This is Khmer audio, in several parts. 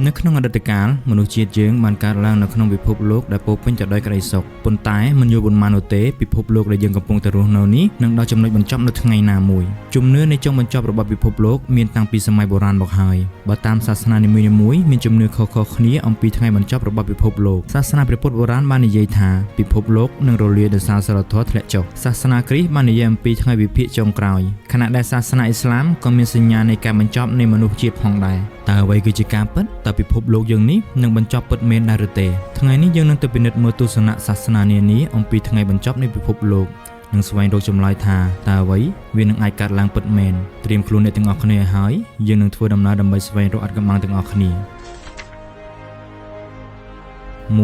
នៅក្នុងអតីតកាលមនុស្សជាតិយើងបានកើតឡើងនៅក្នុងពិភពលោកដែលពោរពេញទៅដោយក្តីសុខប៉ុន្តែមិនយូរប៉ុន្មាននោះទេពិភពលោកដែលយើងកំពុងតែរស់នៅនេះនឹងដល់ចំណុចបញ្ចប់នៅថ្ងៃណាមួយជំនឿនៃចុងបញ្ចប់របស់ពិភពលោកមានតាំងពីសម័យបុរាណមកហើយបើតាមសាសនានីមួយៗមានជំនឿខុសៗគ្នាអំពីថ្ងៃបញ្ចប់របស់ពិភពលោកសាសនាព្រះពុទ្ធបុរាណបាននិយាយថាពិភពលោកនឹងរលាយដោយសារសីលធម៌ធ្លាក់ចុះសាសនាគ្រីស្ទបាននិយាយអំពីថ្ងៃវិភាគចុងក្រោយខណៈដែលសាសនាអ៊ីស្លាមក៏មានសញ្ញានៃការបញ្ចប់នៃមនុស្សជាតិផងដែរតើអ្វីគឺជាការពិតតើពិភពលោកយើងនេះនឹងបញ្ចប់ពិតមែនដែរឬទេថ្ងៃនេះយើងនឹងទៅពិនិត្យមើលទស្សនៈសាសនានានាអំពីថ្ងៃបញ្ចប់នៃពិភពលោកនិងស្វែងរកចម្លើយថាតើអ្វីវានឹងអាចកើតឡើងពិតមែនត្រៀមខ្លួនអ្នកទាំងអស់គ្នាឲ្យហើយយើងនឹងធ្វើដំណើរដើម្បីស្វែងរកអាថ៌កំបាំងទាំងអស់គ្នា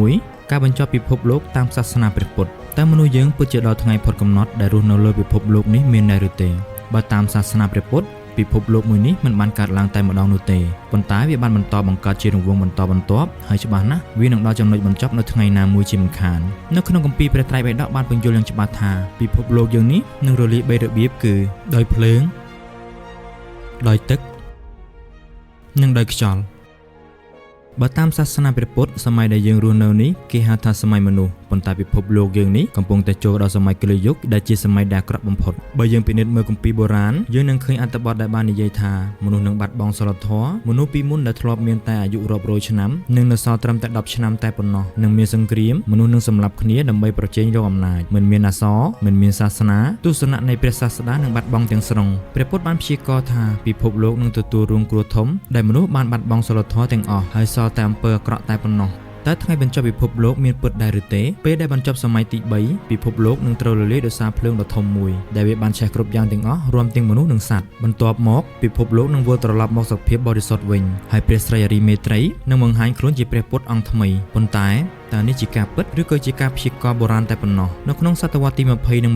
1ការបញ្ចប់ពិភពលោកតាមសាសនាព្រះពុទ្ធតើមនុស្សយើងពិតជាដល់ថ្ងៃផុតកំណត់ដែលរស់នៅលើពិភពលោកនេះមានដែរឬទេបើតាមសាសនាព្រះពុទ្ធពិភពលោកមួយនេះមិនបានកើតឡើងតែម្ដងនោះទេប៉ុន្តែវាបានបន្តបង្កើតជារង្វង់បន្តបន្ទាប់ហើយច្បាស់ណាស់វានឹងដល់ចំណុចបញ្ចប់នៅថ្ងៃណាមួយជាមិនខាននៅក្នុងគម្ពីរព្រះត្រៃបិដកបានពន្យល់យ៉ាងច្បាស់ថាពិភពលោកយើងនេះនឹងរលាយបីរបៀបគឺដោយភ្លើងដោយទឹកនិងដោយខ្យល់បើតាមសាសនាព្រះពុទ្ធសម័យដែលយើងរស់នៅនេះគេហៅថាសម័យមនុស្សប៉ុន្តែពិភពលោកយើងនេះកំពុងតែចូលដល់សម័យកលិយុគដែលជាសម័យដែលអាក្រក់បំផុតបើយើងពិនិត្យមើលគម្ពីរបុរាណយើងនឹងឃើញអត្ថបទដែលបាននិយាយថាមនុស្សនឹងបាត់បង់សីលធម៌មនុស្សពីមុនដែលធ្លាប់មានតែអាយុរាប់រយឆ្នាំនឹងនៅសល់ត្រឹមតែ10ឆ្នាំតែប៉ុណ្ណោះនឹងមានសង្គ្រាមមនុស្សនឹងសម្លាប់គ្នាដើម្បីប្រជែងរកអំណាចមិនមានអក្សរមិនមានសាសនាទស្សនៈនៃព្រះសាស្តានឹងបាត់បង់ទាំងស្រុងព្រះពុទ្ធបានព្យាករណ៍ថាពិភពលោកនឹងទទួលរងគ្រោះធំដែលមនុស្សបានបាត់បង់សីលធម៌ទាំងអស់ហើយសល់តែអំពើអាក្រក់តែប៉ុណ្ណោះតើថ្ងៃបញ្ចប់ពិភពលោកមានពិតដែរឬទេពេលដែលបញ្ចប់សម័យទី3ពិភពលោកនឹងត្រូវរលាយដោយសារភ្លើងដ៏ធំមួយដែលវាបានឆេះគ្រប់យ៉ាងទាំងអស់រួមទាំងមនុស្សនិងសត្វបន្ទាប់មកពិភពលោកនឹងវិលត្រឡប់មកសភាពបរិសុទ្ធវិញហើយព្រះស្រីអរិយមេត្រីនឹងបង្ហាញខ្លួនជាព្រះពុទ្ធអង្គថ្មីប៉ុន្តែតើនេះជាការពិតឬក៏ជាការព្យាករណ៍បុរាណតែប៉ុណ្ណោះនៅក្នុងសតវត្សទី20និង